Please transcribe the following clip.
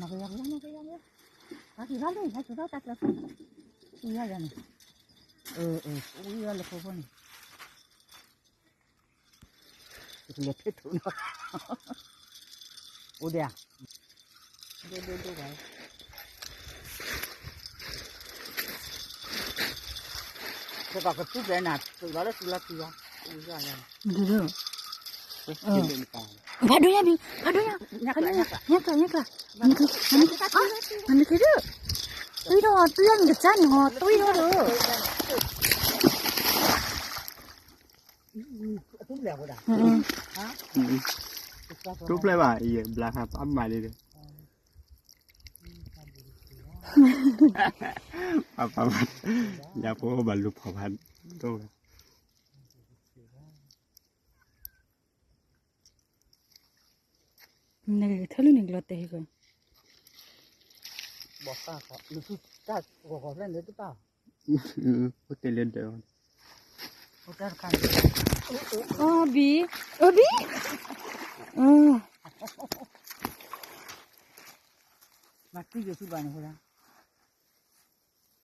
နကယီကယီနကယီကယီ, ဟဲက့ၤဘၣ်လံ ဟဲက့ၤဘၣ်တၢ်ကျၢၤ, အူယီယီန့ၣ်, အအ, အူယီလၢဖိဖိန့ၣ်, ကလဲၤဖဲထိၣ်နီၤ, အိၣ်ဒံးဧါ, ဒိၣ်ဒိၣ်ဒိၣ်ဘၣ် ပကသူပျဲနၤ သုးလီၤလၢသုလီၤထံလီၤ, ဒ်, ဖးဒိၣ်ညါဘံ, ဖးဒိၣ်ညါ, ဖးဒိၣ်ညါ, ညါကျၢၤ ညါကျၢၤ, နက့ၤဒၣ်, တွံၢ်ဒီး တွံၢ်အနကစၢ်န့ၣ်ဟီ တွံၢ်ဒီးဒီး, တိဖျဲၣ်ဘၣ် ယဘျါဟးပၢ်မၤလံဒီး, ပၢ်ပၢ်, ယဖိဘၣ်လူၤဖီၣ်ဖးဒိၣ်ဝဲ, နကထၢၣ်လံန့ၣ်ကလီၤတဲာ်ဟံၣ်ကီး, ဘီၣ်တၢ်ဂီၤဂီၤဖျဲၣ်န့ၣ်တပၢ်, အိၣ်တဲလၢဒၢး, အီဘံ, အီဘံ, မၤတံၢ်ယိာ်သုဘၣ်န့ၣ်